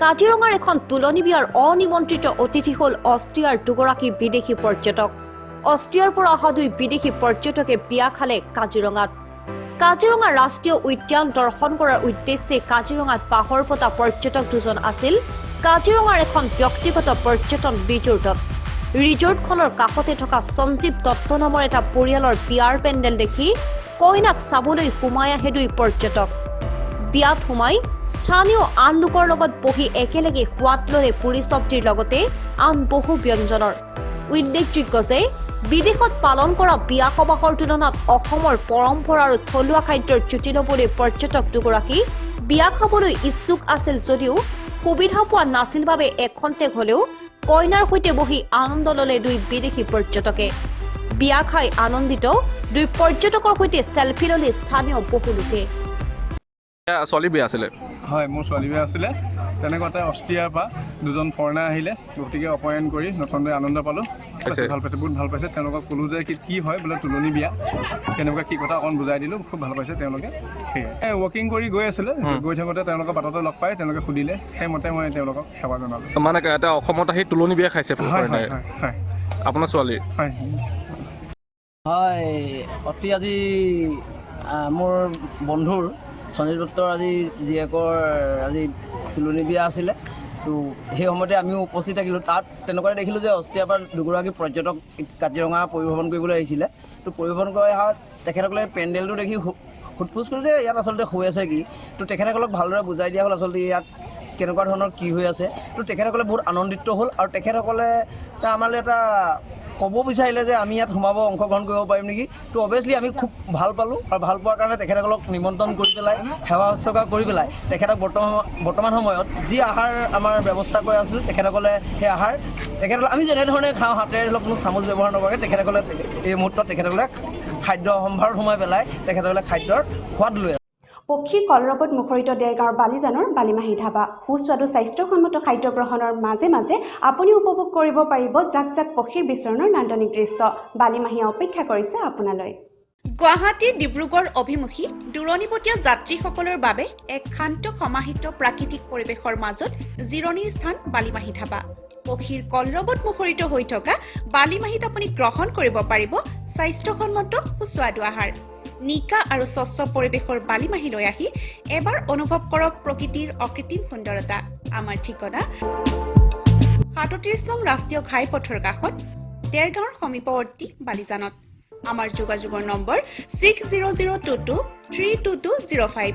কাজিৰঙাৰ এখন তোলনি বিয়াৰ অনিমন্ত্ৰিত অতিথি হ'ল অষ্ট্ৰিয়াৰ দুগৰাকী বিদেশী পৰ্যটক। অষ্ট্ৰিয়াৰ পৰা অহা দুই বিদেশী পৰ্যটকে বিয়া খালে কাজিৰঙাত। কাজিৰঙা ৰাষ্ট্ৰীয় উদ্যান দৰ্শন কৰাৰ উদ্দেশ্যে কাজিৰঙাত বাহৰ পতা পৰ্যটক দুজন আছিল কাজিৰঙাৰ এখন ব্যক্তিগত পৰ্যটন ৰিজৰ্টত। ৰিজৰ্টখনৰ কাষতে থকা সঞ্জীৱ দত্ত নামৰ এটা পৰিয়ালৰ বিয়াৰ পেণ্ডেল দেখি কইনাক চাবলৈ সোমাই আহে দুই পৰ্যটক। বিয়াত সোমাই স্থানীয় আন লোকৰ লগত বহি একেলগে সোৱাদ ল'লে পুৰি চব্জিৰ লগতে আন বহু ব্যঞ্জনৰ। উল্লেখযোগ্য যে বিদেশত পালন কৰা বিয়া সবাহৰ তুলনাত অসমৰ পৰম্পৰা আৰু থলুৱা খাদ্যৰ জুতি ল'বলৈ পৰ্যটক দুগৰাকী বিয়া খাবলৈ ইচ্ছুক আছিল যদিও সুবিধা পোৱা নাছিল বাবে এখন্তেক হলেও কইনাৰ সৈতে বহি আনন্দ ল'লে দুই বিদেশী পৰ্যটকে। বিয়া খাই আনন্দিত দুই পৰ্যটকৰ সৈতে চেলফি ল'লে স্থানীয় বহু লোকে। এয়া ছোৱালী বিয়া আছিলে? হয়, মোৰ ছোৱালী বিয়া আছিলে। তেনেকুৱাতে অষ্ট্ৰিয়াৰ পৰা দুজন ফৰেনাৰ আহিলে। গতিকে অপ্যায়ন কৰি নতুনকৈ আনন্দ পালোঁ। পাইছে? ভাল পাইছে, বহুত ভাল পাইছে। তেওঁলোকক ক'লোঁ যে কি কি হয় বোলে, তুলনি বিয়া কেনেকুৱা কি কথা অকণ বুজাই দিলোঁ। খুব ভাল পাইছে তেওঁলোকে। সেয়াই, ৱাকিং কৰি গৈ আছিলে। গৈ থাকোঁতে তেওঁলোকৰ বাটতে লগ পাই তেওঁলোকে সুধিলে, সেইমতে মই তেওঁলোকক সেৱা জনালোঁ। মানে এটা অসমত আহি তোলনি বিয়া খাইছে? হয় হয় হয় হয় আপোনাৰ ছোৱালীৰ? হয়। হয়, অতি আজি মোৰ বন্ধুৰ সঞ্জীৱ দত্তৰ আজি জীয়েকৰ আজি তুলনি বিয়া আছিলে। তো সেই সময়তে আমিও উপস্থিত থাকিলোঁ তাত। তেনেকুৱাই দেখিলোঁ যে অষ্ট্ৰিয়াৰ পৰা দুগৰাকী পৰ্যটক কাজিৰঙা পৰিভ্ৰমণ কৰিবলৈ আহিছিলে। তো পৰিভ্ৰমণ কৰি অহা তেখেতসকলে পেণ্ডেলটো দেখি সোধ পোছ কৰিলে যে ইয়াত আচলতে হৈ আছে কি। তো তেখেতসকলক ভালদৰে বুজাই দিয়া হ'ল আচলতে ইয়াত কেনেকুৱা ধৰণৰ কি হৈ আছে। তো তেখেতসকলে বহুত আনন্দিত হ'ল আৰু তেখেতসকলে এটা আমালৈ এটা ক'ব বিচাৰিলে যে আমি ইয়াত সোমাব, অংশগ্ৰহণ কৰিব পাৰিম নেকি। তো অভিয়াছলি আমি খুব ভাল পালোঁ আৰু ভাল পোৱাৰ কাৰণে তেখেতসকলক নিমন্ত্ৰণ কৰি পেলাই, সেৱা শুশ্ৰূষা কৰি পেলাই তেখেতক বৰ্তমান সময়ত যি আহাৰ আমাৰ ব্যৱস্থা কৰা আছিল, তেখেতসকলে সেই আহাৰ, তেখেতসকলে আমি যেনেধৰণে খাওঁ, হাতেৰে ধৰি লওক কোনো চামুচ ব্যৱহাৰ নকৰাকৈ, তেখেতসকলে এই মুহূৰ্তত তেখেতসকলে খাদ্য সম্ভাৰত সোমাই পেলাই তেখেতসকলে খাদ্যৰ সোৱাদ লৈ পক্ষীৰ কলৰৱত মুখৰিত দেৰগাঁৱৰ বালিজানৰ বালিমাহী ধাবা। সুস্বাদু, স্বাস্থ্যসন্মত খাদ্য গ্ৰহণৰ মাজে মাজে আপুনি উপভোগ কৰিব পাৰিব জাক জাক পক্ষীৰ বিচৰণৰ নান্দনিক দৃশ্য। বালিমাহীয়ে অপেক্ষা কৰিছে আপোনালৈ। গুৱাহাটী ডিব্ৰুগড় অভিমুখী দূৰণিবটীয়া যাত্ৰীসকলৰ বাবে এক শান্ত সমাহিত প্ৰাকৃতিক পৰিৱেশৰ মাজত জিৰণিৰ স্থান বালিমাহী ধাবা। পক্ষীৰ কলৰৱত মুখৰিত হৈ থকা বালিমাহীত আপুনি গ্ৰহণ কৰিব পাৰিব স্বাস্থ্যসন্মত সুস্বাদু আহাৰ। নিকা আৰু স্বচ্ছ পৰিৱেশৰ বালিমাহীলৈ আহি এবাৰ অনুভৱ কৰক প্ৰকৃতিৰ অকৃত্ৰিম সুন্দৰতা। আমাৰ ঠিকনা 37 নং ৰাষ্ট্ৰীয় ঘাইপথৰ কাষত, দেৰগাঁৱৰ সমীপৱৰ্তী বালিজানত। আমাৰ যোগাযোগৰ নম্বৰ 6002232205।